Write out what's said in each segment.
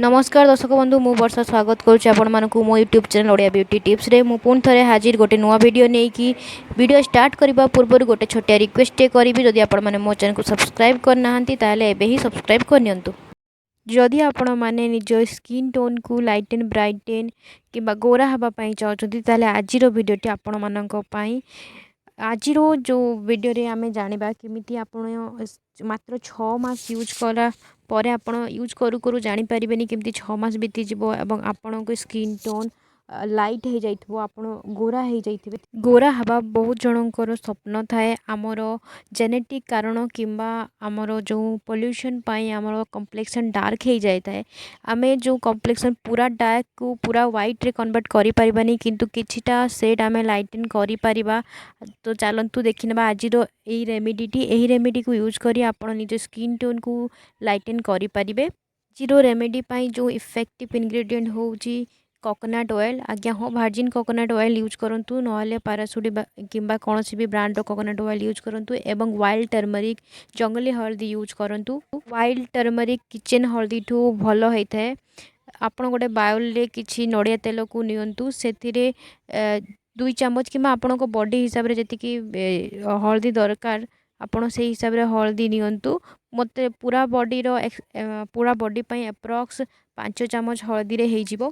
ନମସ୍କାର ଦର୍ଶକ ବନ୍ଧୁ, ମୁଁ ବର୍ଷା ସ୍ୱାଗତ କରୁଛି ଆପଣମାନଙ୍କୁ ମୋ ୟୁଟ୍ୟୁବ୍ ଚ୍ୟାନେଲ୍ ଓଡ଼ିଆ ବ୍ୟୁଟି ଟିପ୍ସରେ। ମୁଁ ପୁଣି ଥରେ ହାଜିର ଗୋଟେ ନୂଆ ଭିଡ଼ିଓ ନେଇକି। ଭିଡ଼ିଓ ଷ୍ଟାର୍ଟ କରିବା ପୂର୍ବରୁ ଗୋଟେ ଛୋଟିଆ ରିକ୍ୱେଷ୍ଟଟେ କରିବି। ଯଦି ଆପଣମାନେ ମୋ ଚ୍ୟାନେଲକୁ ସବସ୍କ୍ରାଇବ୍ କରିନାହାନ୍ତି, ତାହେଲେ ଏବେ ହିଁ ସବସ୍କ୍ରାଇବ୍ କରିନିଅନ୍ତୁ। ଯଦି ଆପଣମାନେ ନିଜ ସ୍କିନ୍ ଟୋନ୍କୁ ଲାଇଟେନ୍, ବ୍ରାଇଟେନ୍ କିମ୍ବା ଗୋରା ହେବା ପାଇଁ ଚାହୁଁଛନ୍ତି, ତାହେଲେ ଆଜିର ଭିଡ଼ିଓଟି ଆପଣମାନଙ୍କ ପାଇଁ। ଆଜିର ଯେଉଁ ଭିଡ଼ିଓରେ ଆମେ ଜାଣିବା କେମିତି ଆପଣ ମାତ୍ର 6 ମାସ ୟୁଜ୍ କଲା ପରେ, ଆପଣ ୟୁଜ୍ କରୁ କରୁ ଜାଣିପାରିବେନି କେମିତି 6 ମାସ ବିତିଯିବ ଏବଂ ଆପଣଙ୍କ ସ୍କିନ୍ ଟୋନ୍ ଲାଇଟ୍ ହେଇଯାଇଥିବ, ଆପଣ ଗୋରା ହେଇଯାଇଥିବେ। ଗୋରା ହେବା ବହୁତ ଜଣଙ୍କର ସ୍ୱପ୍ନ ଥାଏ। ଆମର ଜେନେଟିକ୍ କାରଣ କିମ୍ବା ଆମର ଯେଉଁ ପଲ୍ୟୁସନ୍ ପାଇଁ ଆମର କମ୍ପ୍ଲେକ୍ସନ୍ ଡାର୍କ ହେଇଯାଇଥାଏ। ଆମେ ଯେଉଁ କମ୍ପ୍ଲେକ୍ସନ୍ ପୁରା ଡାର୍କକୁ ପୁରା ହ୍ୱାଇଟ୍ରେ କନଭର୍ଟ କରିପାରିବାନି, କିନ୍ତୁ କିଛିଟା ସେଡ଼୍ ଆମେ ଲାଇଟେନ୍ କରିପାରିବା। ତ ଚାଲନ୍ତୁ ଦେଖିନେବା ଆଜିର ଏଇ ରେମିଡ଼ିଟି। ଏହି ରେମିଡ଼ିକୁ ୟୁଜ୍ କରି ଆପଣ ନିଜ ସ୍କିନ୍ ଟୋନ୍କୁ ଲାଇଟେନ୍ କରିପାରିବେ। ଆଜିର ରେମେଡ଼ି ପାଇଁ ଯେଉଁ ଇଫେକ୍ଟିଭ୍ ଇନଗ୍ରେଡ଼ିଏଣ୍ଟ ହେଉଛି କୋକୋନଟ୍ ଅଏଲ୍। ଆଜ୍ଞା ହଁ, ଭାର୍ଜିନ୍ କୋକୋନଟ୍ ଅଏଲ୍ ୟୁଜ୍ କରନ୍ତୁ, ନହେଲେ ପାରାସୁଟ୍ କିମ୍ବା କୌଣସି ବି ବ୍ରାଣ୍ଡର କୋକୋନଟ୍ ଅଏଲ୍ ୟୁଜ୍ କରନ୍ତୁ ଏବଂ ୱାଇଲ୍ଡ ଟର୍ମରିକ୍, ଜଙ୍ଗଲୀ ହଳଦୀ ୟୁଜ୍ କରନ୍ତୁ। ୱାଇଲ୍ଡ ଟର୍ମରିକ୍ କିଚେନ୍ ହଳଦୀଠୁ ଭଲ ହେଇଥାଏ। ଆପଣ ଗୋଟେ ବାଉଲରେ କିଛି ନଡ଼ିଆ ତେଲକୁ ନିଅନ୍ତୁ। ସେଥିରେ 2 ଚାମଚ କିମ୍ବା ଆପଣଙ୍କ ବଡ଼ି ହିସାବରେ ଯେତିକି ହଳଦୀ ଦରକାର, ଆପଣ ସେଇ ହିସାବରେ ହଳଦୀ ନିଅନ୍ତୁ। ମୋତେ ପୁରା ବଡ଼ି ପାଇଁ ଆପ୍ରକ୍ସ 5 ଚାମଚ ହଳଦୀରେ ହେଇଯିବ।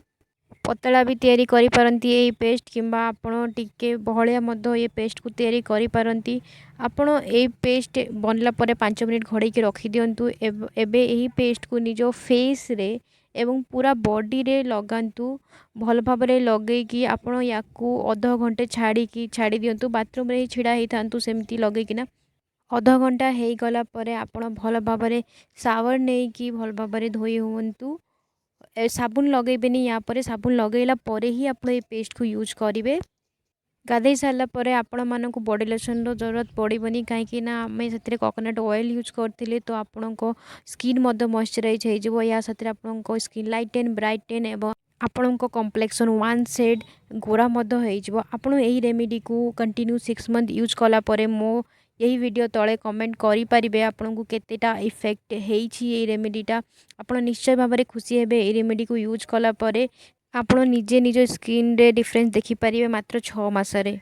ପତଳା ବି ତିଆରି କରିପାରନ୍ତି ଏଇ ପେଷ୍ଟ କିମ୍ବା ଆପଣ ଟିକେ ବହଳିଆ ମଧ୍ୟ ଏ ପେଷ୍ଟକୁ ତିଆରି କରିପାରନ୍ତି। ଆପଣ ଏଇ ପେଷ୍ଟ ବନିଲା ପରେ 5 ମିନିଟ୍ ଘୋଡ଼େଇକି ରଖିଦିଅନ୍ତୁ। ଏବେ ଏହି ପେଷ୍ଟକୁ ନିଜ ଫେସ୍ରେ ଏବଂ ପୁରା ବଡ଼ିରେ ଲଗାନ୍ତୁ। ଭଲ ଭାବରେ ଲଗେଇକି ଆପଣ ୟାକୁ ଅଧଘଣ୍ଟେ ଛାଡ଼ିକି ଛାଡ଼ି ଦିଅନ୍ତୁ। ବାଥରୁମ୍ରେ ହିଁ ଛିଡ଼ା ହେଇଥାନ୍ତୁ ସେମିତି ଲଗେଇକିନା। ଅଧଘଣ୍ଟା ହେଇଗଲା ପରେ ଆପଣ ଭଲ ଭାବରେ ସାୱାର୍ ନେଇକି ଭଲ ଭାବରେ ଧୋଇ ହୁଅନ୍ତୁ। ସାବୁନ ଲଗେଇବେନି ୟା ପରେ। ସାବୁନ ଲଗେଇଲା ପରେ ହିଁ ଆପଣ ଏ ପେଷ୍ଟକୁ ୟୁଜ୍ କରିବେ। ଗାଧେଇ ସାରିଲା ପରେ ଆପଣମାନଙ୍କୁ ବଡ଼ି ଲୋସନ୍ର ଜରୁରତ ପଡ଼ିବନି, କାହିଁକି ନା ଆମେ ସେଥିରେ କୋକୋନଟ୍ ଅଏଲ୍ ୟୁଜ୍ କରିଥିଲେ। ତ ଆପଣଙ୍କ ସ୍କିନ୍ ମଧ୍ୟ ମଇଶ୍ଚରାଇଜ୍ ହେଇଯିବ। ଏହା ସାଥିରେ ଆପଣଙ୍କ ସ୍କିନ୍ ଲାଇଟେନ୍, ବ୍ରାଇଟେନ୍ ଏବଂ ଆପଣଙ୍କ କମ୍ପ୍ଲେକ୍ସନ୍ ୱାନ୍ ସେଡ଼୍ ଗୋରା ମଧ୍ୟ ହେଇଯିବ। ଆପଣ ଏହି ରେମିଡ଼ିକୁ କଣ୍ଟିନ୍ୟୁ 6 ମନ୍ଥ ୟୁଜ୍ କଲା ପରେ ମୋ ଏହି ଭିଡ଼ିଓ ତଳେ କମେଣ୍ଟ କରିପାରିବେ ଆପଣଙ୍କୁ କେତେଟା ଇଫେକ୍ଟ ହେଇଛି ଏଇ ରେମିଡ଼ିଟା। ଆପଣ ନିଶ୍ଚୟ ଭାବରେ ଖୁସି ହେବେ। ଏଇ ରେମିଡ଼ିକୁ ୟୁଜ୍ କଲା ପରେ ଆପଣ ନିଜେ ନିଜ ସ୍କିନ୍ରେ ଡିଫରେନ୍ସ ଦେଖିପାରିବେ ମାତ୍ର 6 ମାସରେ।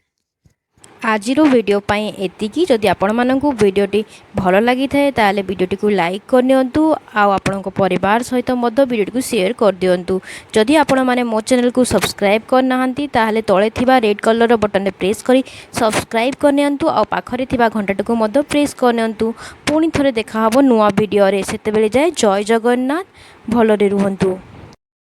ଆଜିର ଭିଡ଼ିଓ ପାଇଁ ଏତିକି। ଯଦି ଆପଣମାନଙ୍କୁ ଭିଡ଼ିଓଟି ଭଲ ଲାଗିଥାଏ, ତାହେଲେ ଭିଡ଼ିଓଟିକୁ ଲାଇକ୍ କରିନିଅନ୍ତୁ ଆଉ ଆପଣଙ୍କ ପରିବାର ସହିତ ମଧ୍ୟ ଭିଡ଼ିଓଟିକୁ ସେୟାର କରିଦିଅନ୍ତୁ। ଯଦି ଆପଣମାନେ ମୋ ଚ୍ୟାନେଲକୁ ସବସ୍କ୍ରାଇବ୍ କରିନାହାନ୍ତି, ତାହେଲେ ତଳେ ଥିବା ରେଡ଼୍ କଲର୍ର ବଟନ୍ରେ ପ୍ରେସ୍ କରି ସବସ୍କ୍ରାଇବ୍ କରିନିଅନ୍ତୁ ଆଉ ପାଖରେ ଥିବା ଘଣ୍ଟାଟିକୁ ମଧ୍ୟ ପ୍ରେସ୍ କରିନିଅନ୍ତୁ। ପୁଣି ଥରେ ଦେଖାହେବ ନୂଆ ଭିଡ଼ିଓରେ। ସେତେବେଳେ ଯାଏ ଜୟ ଜଗନ୍ନାଥ, ଭଲରେ ରୁହନ୍ତୁ।